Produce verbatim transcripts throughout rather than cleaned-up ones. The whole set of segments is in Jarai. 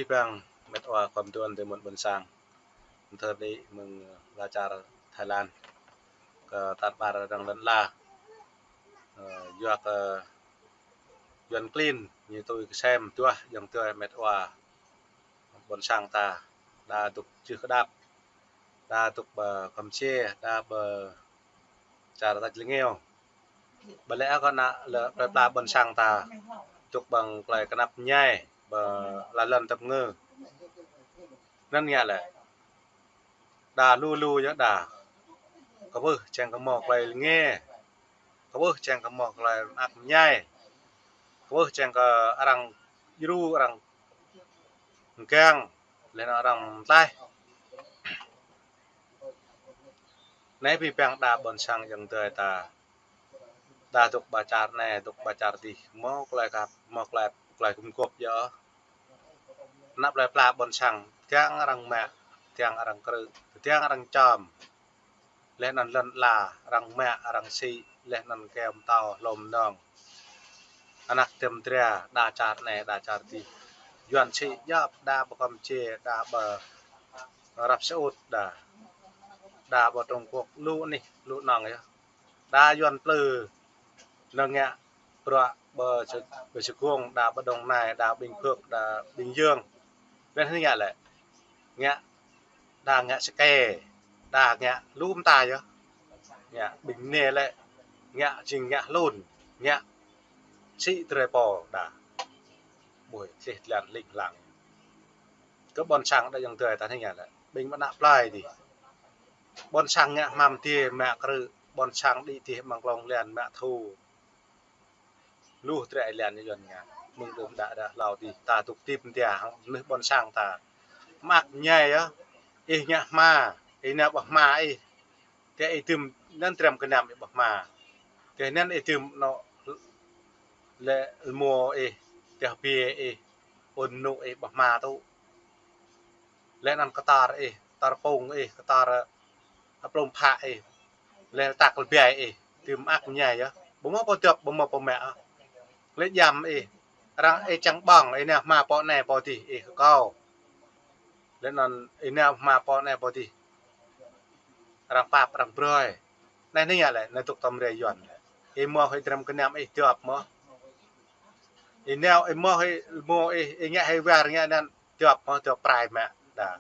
Bang met wa khom tuan tơ mơ̆n ƀôn sang. Thơ đĭ mơ̆ng la čar Thái Lan. Kơ tar ƀar arăng lŏn ala. Ơ, yua kơ Yuan klin ñu tui kơsem tuah ayŏng adơi met wa ƀôn sang ta. Đa dŏ čưh kơdap. Đa dŏ ƀơi Kampuchia, đa ƀơi čar tač lơngeo. Ƀơi lĕ kơ ană lĕ plơi pla ƀôn sang ta dŏ ƀơi tơlơi kơnăp ñai, ƀơi la lŏn tơpơngư. Anŭn ngă lĕ đa lu lu yơh đa. Kơ ƀuh čang kơ hmâo tơlơi lơngê. Kơ ƀuh čang kơ hmâo tơlơi mơak mơñai. Kơ ƀuh čang kơ arăng djru, arăng mgang, lĕ anŭn arăng mơtlaih. Anai abih bang đa ƀôn sang ayŏng adơi ta. Đa dŏ ƀơi čar anai, dŏ ƀơi čar adih. Hmâo tơlơi khăp, hmâo tơlơi, tơlơi gum gôp yơh. Ană plơi pla ƀôn sang, tơdang arăng mă, tơdang arăng krư̆, tơdang arăng čom. Lĕ anŭn lŏn ala, arăng mă, arăng sĭ, lĕ anŭn kơyâo pơtao, hlô mơnong. Ană tơm tria, đa čar anai, đa čar adih. Yuan sĭ djŏp, đa ƀơi Kampuchia, đa ƀơi Arab Saudi, đa. Đa ƀơi Trung Quốc, lu anih, lu anŏng yơh. Đa Yuan plư, anŭn ngă bruă ƀơi Sê-, ƀơi Sê Công, đa ƀơi Đồng Nai, đa Bình Phước, đa Bình Dương. Lĕ anŭn ngă lĕ. Ngă, đa ngă sơkê, đa ngă lu mơta yơh. Ngă ƀing anai lĕ, ngă jing ngă hlŭn, ngă sĭ drơi pô đa. Ƀuh, sĭ tơlan ling lang. Kơ ƀôn sang đa ayŏng adơi ta anai ngă lĕ. Ƀing mơnă plơi adih. Ƀôn sang ngă hmam adih mă krư̆, ƀôn sang đĭ adih amăng klông lian mă thu. Lu drơi lian Yuan ngă, mơ̆ng đưm đă đă hlâo adih, ta dŏ tĭp mơ̆n tia, hăng mơnuih ƀôn sang ta. Mơak mơñai yơh, ih ngă hma, ih nao ƀơi hma ih. Tơ ih dưm anŭn tram kơnăm ih ƀơi hma. Tơ anŭn ih dưm anŏ lĕ rơmô ih, tơ hơbia ih, ôn mơnŭ ih ƀơi hma tŭ. Lĕ anŭn kơtor ih, kơtor pung ih, kơtor, ơ, plŭm phă ih. Lĕ tăk lơbiai ih, dưm mơak mơñai yơh. Ƀu hmâo pô dŏp, ƀu hmâo pô mă ôh. Lĕ djam ih, arăng ih čang ƀơ̆ng, ih nao hma pô anai pô adih, ih kơ kâo. Lĕ anŭn ih nao hma pô anai pô adih. Arăng pap, arăng brơi. Anai anai ngă lĕ, anai dŏ tơm rai Yuan lĕ. Ih hmâo hĭ tram kơnăm ih dŏp mơ̆. Ih nao, ih hmâo hĭ rơmô ih, ih ngă hĭ war ngă anŭn dŏp mơ̆, dŏp prai mă đa.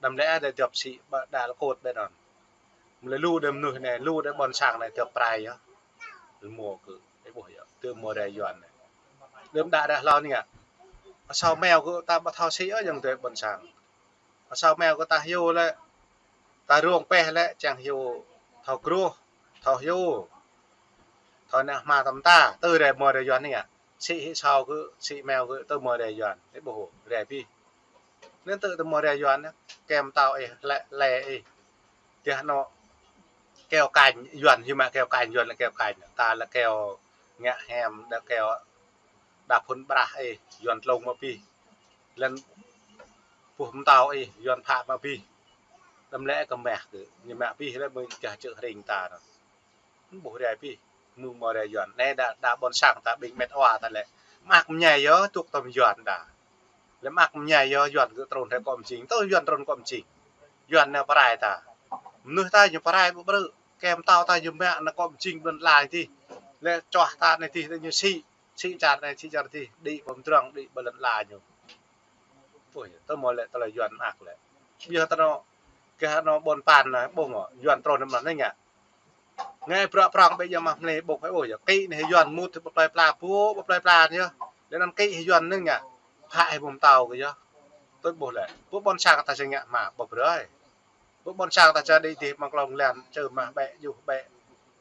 Đăm lĕ đa dŏp sĭ ƀă đa lơkôt ƀĕ anŭn. Mơ̆ lĕ lu đe mơnuih anai, lu đe ƀôn sang anai dŏp prai yơh. Rơmô kơ, ih ƀuh yơh, tơ hmâo rai Yuan anai. Đưm đă đa hlâo anai ngă. Asâo meo kơ ta ƀu thâo sĭ ôh ayŏng adơi ƀôn sang. Asâo meo kơ ta hyu lĕ, ta rông pĕh lĕ, čang hyu thâo gruh, thâo hyu. Thâo nao hma tơm ta, tơ rai hmâo rai Yuan anai ngă. Sĭ hĭ asâo kơ, sĭ meo kơ, tơ hmâo rai Yuan. Ih ƀuh, rai abih. Anŭn tơ, tơ hmâo rai Yuan anai, kơyâo pơtao ih, lĕ, lĕ ih. Tơ anŏ kơyâo kañ, Yuan hyu mă kơyâo kañ, Yuan lĕ kơyâo kañ. Ta lĕ kơyâo ngă hiam, đa kơyâo đa phŭn brah ih, Yuan tlông mă abih. Lĕ buh pơtao ih, Yuan phă mă abih. Đăm lĕ kơ mah kơ, ñu mă abih lĕ mơ̆ng gah čư̆ hring ta anŭn. Ƀuh rai abih, mơ̆ng hmâo rai Yuan. Anai đa, đa ƀôn sang ta ƀing met wa ta lĕ. Mơak mơñai yơh, dŏ tơm Yuan đa. Lĕ mơak mơñai yơh, Yuan kơ trŭn rai kŏ mơjing. Tơ Yuan trŭn kŏ mơjing. Yuan nao prai ta. Mơnuih ta ñu prai ƀu brư̆. Kơyâo pơtao ta ñu mă nao kŏ mơjing ƀơi lŏn ala adih. Lĕ čuah ta anai adih, ñu sĭ. Sĭ čar anai, sĭ čar adih. Đĭ ƀơi mơdrŏng, đĭ ƀơi lŏn ala ñu. Ôi, tơ hmâo lĕ tơlơi Yuan mơak lĕ. Biă tơ anŏ, gah anŏ ƀôn Pan anai, ƀuh mơ̆, Yuan trŭn anai mơ̆n anai ngă. Ngă bruă prŏng ƀĕ yơh mă mlei ƀuh ƀĕ ôh yơh. Kĭ anai Yuan mŭt ƀơi plơi pla, ƀu ƀơi plơi pla anai yơh. Lĕ anŭn kĭ Yuan anai ngă. Phă hĭ ƀu pơtao kơ yơh. Tui ƀuh lĕ. Ƀu ƀôn sang ta čang ngă hma ƀuh brơi. Ƀu ƀôn sang ta čang đĭ adih amăng klông lian, čơ mah ƀĕ, juh ƀĕ.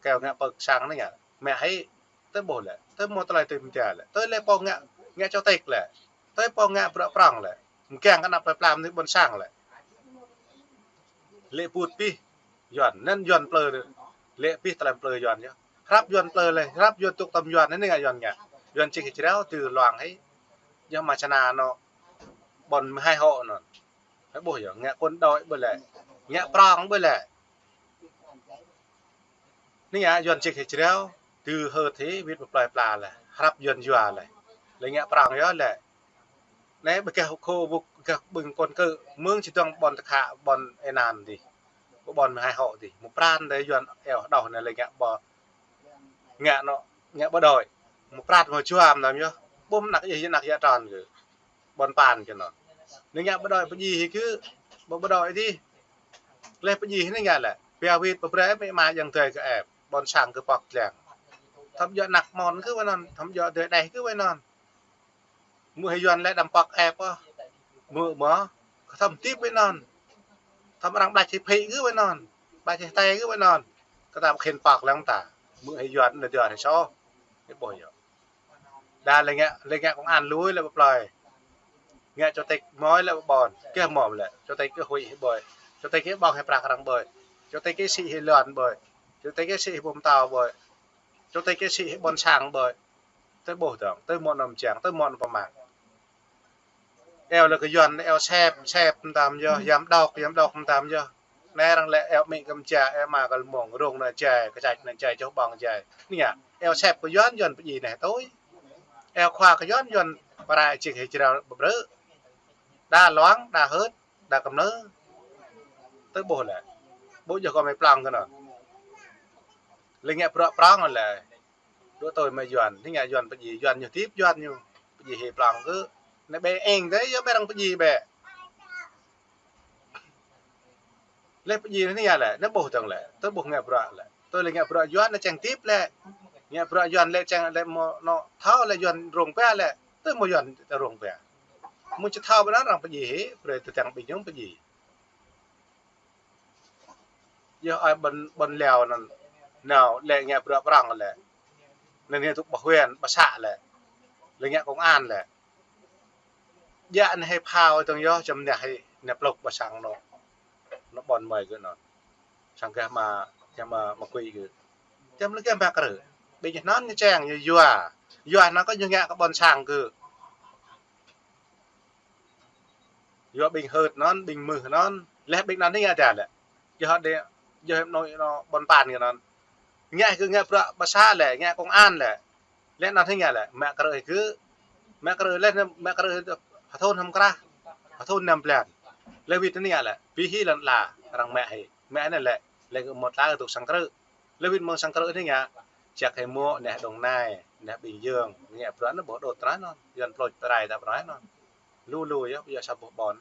Kơyâo ngă pơ̆k sang anai ngă. Mă hĭ. Tui ƀuh lĕ. Tui hmâo tơlơi tui mơ̆n tia lĕ. Tui lĕ pô ngă, ngă čô tĕk lĕ. Tui pô ngă bruă prŏng lĕ. Mơgang kơ ană plơi pla mơnuih ƀôn sang lĕ. Lĕ put abih Yuan, anŭn Yuan plư, lĕ abih tơlơi plư Yuan yơh. Hrăp Yuan plư lĕ, hrăp Yuan dŏ tơm Yuan, anai ngă Yuan ngă. Yuan čih hĭ jrao, tơ luang hĭ. Yơh mă čơna anŏ ƀôn mơhai hŏ anŭn. Hĭ ƀuh yơh, ngă quân đội ƀơi lĕ. Ngă prŏng ƀơi lĕ. Anai ngă Yuan čih hĭ jrao, tơ hơt hĭ, wĭt ƀơi plơi pla lĕ. Hrăp Yuan yua lĕ. Lĕ ngă prŏng yơh lĕ. Anai ƀơi gah khô ƀuk gah ƀing kŏn kơ mơ̆ng či dŏng ƀôn tơkhă ƀôn ênan dih. Ƀôn mơhai hŏ dih. Mơ̆ pran đơi Yuan eo đôh anai lĕ ngă ƀơ. Ngă anŏ, ngă bộ đội. Mơ̆ pran mơ̆ juăm anăm yơh. Ƀu mơ̆n anăk yơh anăk yă trăn kơ. Ƀôn pan kơ anŭn. Anai ngă bộ đội pơjing hĭ kơ. Ƀơ bộ đội dih. Lĕ pơjing anai ngă lĕ. Pia wĭt pơbrơi mĕ ma yang tơi kơ ĕp. Ƀôn sang kơ pŏk tlăng. Thăm jŏ anăk mơ̆n kơ wai anŭn. Thăm jŏ tơi đeh kơ wai anŭn. Mơ̆ hĭ Yuan lĕ đăm pŏk ĕp ôh. Mơ̆ mơ̆, kơ thăm tip wai anŭn. Thăm arăng ƀlač hĭ phĭ kơ wai anŭn. Ƀlač hĭ tê kơ wai anŭn. Kơ ta ƀu khĭn pŏk lăng ta. Mơ̆ hĭ Yuan anai Yuan hĭ soh. Hĭ ƀuh yơh. Đa lĕ ngă, lĕ ngă công an lui lĕ ƀu plơi. Ngă chủ tịch mơi lĕ ƀu ƀôn. Kơ mơ̆ lĕ. Chủ tịch kơ huĭ hĭ ƀơi. Chủ tịch kơ ƀơ̆ng hĭ prăk arăng ƀơi. Chủ tịch kơ sĭ hĭ lŏn ƀơi. Chủ tịch kơ sĭ hĭ bum tao ƀơi. Chủ tịch kơ sĭ hĭ ƀôn sang ƀơi. Tơl ƀuh dơ̆ng, tơl mơ̆n anăm čang, tơl mơ̆n anăm pơmang. Eo lĕ kơ Yuan, eo sep, sep mơtam yơh, yăm đŏk, yăm đŏk mơtam yơh. Anai arăng lĕ eo mĭ kơ mơčia, eo ma kơ lmông, rông anai jai, kơčač anai jai, čoh ƀơ̆ng jai. Anai ngă, eo sep kơ Yuan, Yuan pơjing anai tui. Eo khua kơ Yuan, Yuan pơrai čih hĭ jrao ƀơbrơ̆. Đa luang, đa hơt, đa kơmnơ̆. Tơl ƀuh lĕ. Ƀu djơ̆ kơ mơi plăng kơ anŭn. Lĕ ngă bruă prŏng lĕ. Dŏ tui mă Yuan, anai ngă Yuan pơjing, Yuan ñu tip Yuan ñu. Pơjing hĭ plăng kơ. Anai ƀĕ eng tơi, yơh ƀĕ arăng pơjing ƀĕ. Lĕ pơjing anai ngă lĕ, anai ƀuh dơ̆ng lĕ, tơl ƀuh ngă bruă lĕ. Tơl lĕ ngă bruă Yuan anai čang tip lĕ. Ngă bruă Yuan lĕ čang lĕ mơ̆ anŏ thâo lĕ Yuan rông pia lĕ. Tơl mơ̆ Yuan rông pia. Mơ̆ či thâo ƀơi anŭn arăng pơjing hĭ, brơi tơdang ƀing ñu pơjing. Yơh ai ƀôn, ƀôn leo anŭn. Nao, lĕ ngă bruă prŏng lĕ. Anŭn hĭ tŭk ƀă huyện, ƀă xã lĕ. Lĕ ngă công an lĕ. Djă anai hĭ phao tơ̆ng yơh, čăm anai hĭ, anai plŏk ƀă sang anŏ. Anŏ ƀôn mơi kơ anŭn. Sang gah ma, gah ma, ma kui kơ. Čăm lĕ gah ma krư̆. Ƀing anŭn ñu čang, ñu yua. Yua anŭn kơ ñu ngă kơ ƀôn sang kơ. Yua ƀing hơt anŭn, ƀing mưh anŭn, lĕ ƀing anŭn anai ngă dơ̆ng lĕ. Yua hơt đe, yua hơt anŭn, anŭn ƀôn pan kơ anŭn. Ngă kơ ngă bruă ƀă xã lĕ, ngă công an lĕ. Lĕ anŭn anai ngă lĕ, mă krư̆ hĭ kơ, mă krư̆ lĕ, mă krư̆ hĭ hơthŭn hăm krah, hơthŭn năm blan. Lĕ wĭt anai ngă lĕ, pĭ hĭ lŏn ala, arăng mă hĭ, mă anai lĕ, lĕ kơ mơ̆ tla tŭk sang krư̆. Lĕ wĭt mơ̆ng sang krư̆ anai ngă, čăk hĭ mơ̆, anai Đồng Nai, anai Bình Dương, ngă bruă anai ƀuh dŏ tơnah anŭn, Yuan plôč tơrai ta pơnai anŭn. Lu lu yơh, ƀu djơ̆ sa boh ƀôn.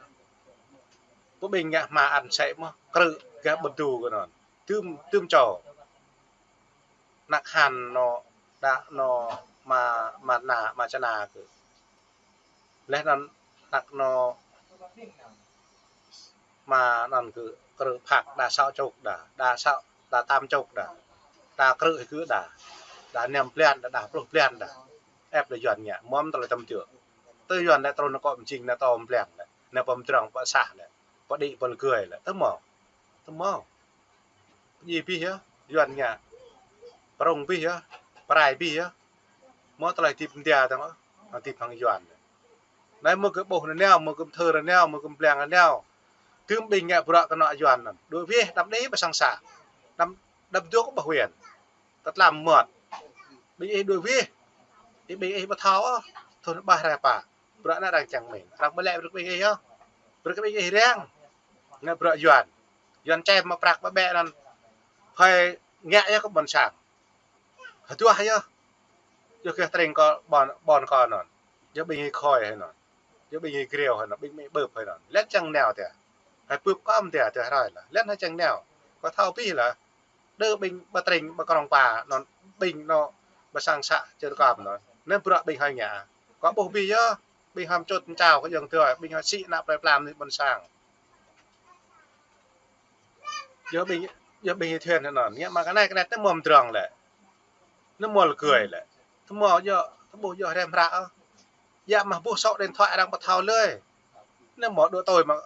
Pô ƀing ngă hma ăn sĕ mơ̆, krư̆ gah ƀơ̆t du kơ anŭn. Tơm, tơm čô. Anăk hăn anŏ, đa anŏ, ma, ma na, ma čơna kơ. Lĕ anŭn, anăk anŏ, ma anŭn kơ krư̆ phak đa sa čôk đa, đa sa, đa tam čôk đa. Đa krư̆ hĭ kơ đa. Đa năm blan đa, đa pluh blan đa. Ĕp lĕ Yuan ngă, mơ̆ tơlơi tơm tiŏ. Tơl Yuan lĕ trŭn kơ mơjing anai tơm blan lĕ. Anai pơm drŏng pơsah lĕ. Pơđĭ pơlgơi lĕ. Tơl mơ̆. Tơl mơ̆. Pơjing abih yơh, Yuan ngă. Prŏng abih yơh, pơrai abih yơh. Mơ̆ tơlơi hơdip mơdia dơ̆ng ôh, hơdip hăng Yuan. Anai mơ̆ kơ ƀuh anai nao, mơ̆ kơ thơ anai nao, mơ̆ kơ blang anai nao. Tơm ƀing ngă bruă kơ anŏ Yuan anŭn. Đuaĭ wih, đăm đĭ ƀơi sang xã. Đăm, đăm dŏ ƀơi huyện. Tơtlam mơmŏt. Ƀing ih đuaĭ wih. Ih ƀing ih ƀu thâo ôh. Thun ƀah rai pă. Bruă anai arăng čang mĭn. Arăng ƀu lĕ brơi kơ ƀing ih yơh. Brơi kơ ƀing ih răng. Anai bruă Yuan. Yuan čem mă prăk ƀă ƀĕ anŭn. Phơi ngă yơh kơ ƀôn sang. Hơduah yơh. Yơh gah tring kơ ƀôn, ƀôn kơ anŭn. Yơh ƀing ih khơi hĭ anŭn. Yơh ƀing ih griêu hĭ anŭn. Ƀing ih ƀưp hĭ anŭn. Lĕ čang nao tĕ. Hai ƀưp kơm tĕ, tĕ hrơi lah. Lĕ hai čang nao. Kơ thâo abih lah. Đơ ƀing ƀă tring ƀă krong pa anŭn ƀing anŏ ƀă sang xã Čư̆ Rơkăm anŭn. Anai bruă ƀing hơi ngă. Kơ ƀuh abih yơh, ƀing hăm čut mčao kơ yơ̆ng tơi, ƀing hơi sĭ anăp plơi plam anai ƀôn sang. Yơh ƀing, yơh ƀing hơi thuyên anŭn. Ngă mă kơ anai kơ anai tơl mơ̆ drŏng lĕ. Anai mơ̆ lơgơi lĕ. Tơl mơ̆ yơh, tơl ƀuh yơh rem hră ôh. Yă mă ƀuh sŏ điện thoại arăng ƀu thâo lơi. Anai mơ̆ dŏ tui mă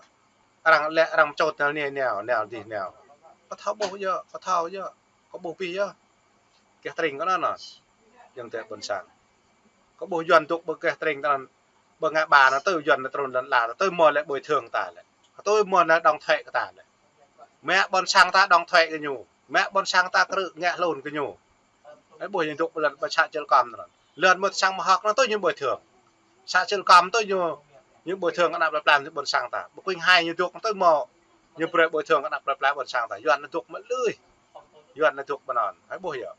arăng lĕ arăng čut nao anai nao, nao dih nao. Ƀu thâo ƀuh yơh, ƀu thâo yơh. Kơ ƀuh abih yơh. Gah tring kơ anŭn anŭn. Yơ̆ng tơi ƀôn sang. Kơ ƀuh Yuan dŏ ƀơi gah tring kơ anŭn. Ƀơi ngă ba anŭn tơl Yuan anŭn trŭn lŏn ala, tơl mơ̆ lĕ bồi thường ta lĕ. Tơl mơ̆ anŭn đóng thuế kơ ta lĕ. Mă ƀôn sang ta đóng thuế kơ ñu. Mă ƀôn sang ta krư̆ ngă hlŭn kơ ñu. Anai ƀuh ñu dŏ ƀơi lŏn ƀơi xã Čư̆ Rơkăm anŭn. Lŏn mơ̆ sang mơhŏk anŭn tơl ñu bồi thường. Xã Čư̆ Rơkăm tơl ñu Ñu bồi thường kơ ană plơi pla ƀôn sang ta. Ƀu kuing hai ñu dŏ tui mơ̆. Ñu brơi bồi thường kơ ană plơi pla ƀôn sang ta. Yuan ñu dŏ mă lui. Yuan ñu dŏ ƀơi anŭn. Hơi ƀuh yơh.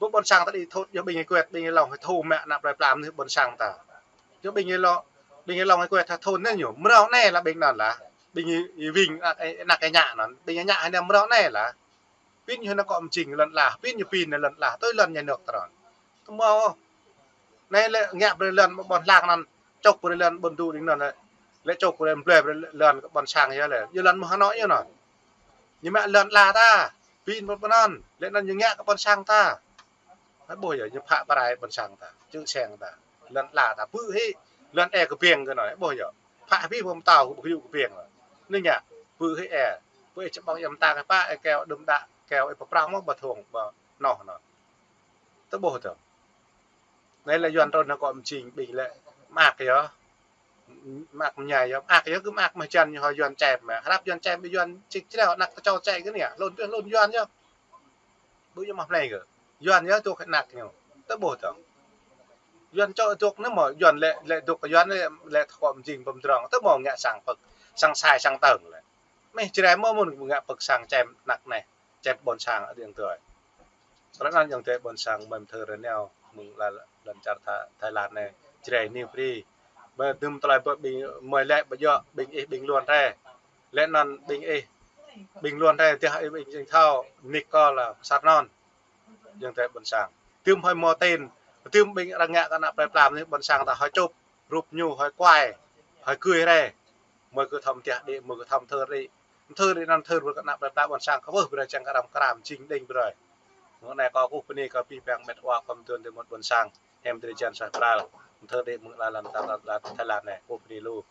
Ƀu ƀôn sang ta đĭ thŭn, yơh ƀing ih kuet, ƀing ih lông hơi thŭn mă ană plơi pla mơnuih ƀôn sang ta. Yơh ƀing ih lông, ƀing ih lông hơi kuet thŭn anai ñu. Mrâo anai lah ƀing anŭn lah. Ƀing ih, ih wing ană, ană ih ñă anŭn. Ƀing ih ñă hơi anai mrâo anai lah. Pin ñu anŭn kơ mơjing lŏn lah. Pin ñu pin anŭn lŏn lah. Tui lŏn ñu nŏk tơrŏn. Tơmâo. Anai lĕ ngă brơi lŏn ƀôn sang anŭn. Čŏk brơi lŏn ƀôn du đing anŭn lĕ. Lĕ čŏk brơi blơi brơi lŏn kơ ƀôn sang yơh lĕ. Yơh lŏn mơ̆ Hà Nội yơh anŭn. Ñu mă lŏn lah ta. Pin ƀôn ƀôn anŭn. Lĕ anŭn ñu ngă kơ ƀôn sang ta. Hơi ƀuh yơh, ñu phă pơrai ƀôn sang ta, čư̆ seng ta. Lŏn lah ta, pư̆ hĭ, lŏn ê kơ biêng kơ anai, hơi ƀuh yơh. Phă hĭ pơm tao kơ ƀu kơ biêng. Anai ngă, pư̆ hĭ ê, pư̆ ê čơƀơ̆ng yăm ta kơ pă, ê keo đưm đă, keo ê pơprang mơ̆ ƀu thŏng, ƀu noh anŭn. Tơ ƀuh tơ. Anai lĕ Yuan trŭn anŭn kơ mơjing ƀing lĕ, mơak yơh. Mơak mơñai yơh, mơak yơh, kơ mơak mơ̆ čan ñu hŏ Yuan čem mơ̆. Hrăp Yuan čem, Yuan čik čreo, ană ta čô čem kơ anai, hlŭn pioh hlŭn Yuan yơh. Ƀu yơh mă plei kơ. Yuan yơh dŏ kơ ană ñu. Tơ ƀuh tơ̆ng. Yuan čŏ dŏ anai mơ̆, Yuan lĕ, lĕ dŏ kơ Yuan lĕ, lĕ thâo kơ mơjing pơm drong. Tơ mơ̆ ngă sang pơ̆k, sang sai sang tơ̆ng lĕ. Mơ̆ Jrai mơ̆ mơ̆n ngă pơ̆k sang čem ană anai. Čem ƀôn sang adih tui. Sơră anŭn ayŏng adơi ƀôn sang mơ̆ng thơ rơneo, mơ̆ng lŏn, lŏn čar Tha-, Thái Lan anai. Jrai ñu pri. Mơ̆ đưm tơlơi ƀơi ƀing, mơ̆ lĕ ƀơi djŏ, ƀing ih ƀing Luan rai. Lĕ anŭn ƀing ih, ƀing Luan rai, tơdah ih ƀing jing thâo, nik kơ lah pơsat anŭn. Ayŏng adơi ƀôn sang. Tơm hơi mơ̆ tin, tơm ƀing arăng ngă kơ ană plơi pla mơnuih ƀôn sang ta hơi čŭp, rup ñu hơi kuai, hơi gui rai. Mơ̆ kơ thâo mơtiah đĭ, mơ̆ kơ thâo mơthơ đĭ. Mơthơ đĭ anŭn mơthơ brơi kơ ană plơi pla ƀôn sang, kơ wơh brơi čang kơ răm kram, jing đing brơi. Mơ̆ng anai kâo kơkuh bơni kơ abih bang met wa kơ mơtuan adơi mơ̆n ƀôn sang, hiam drơi jan suaih pral. Mơthơ đĭ mơ̆ng lŏn, lŏn, lŏn, lŏn Thái Lan anai, kơkuh bơni lu.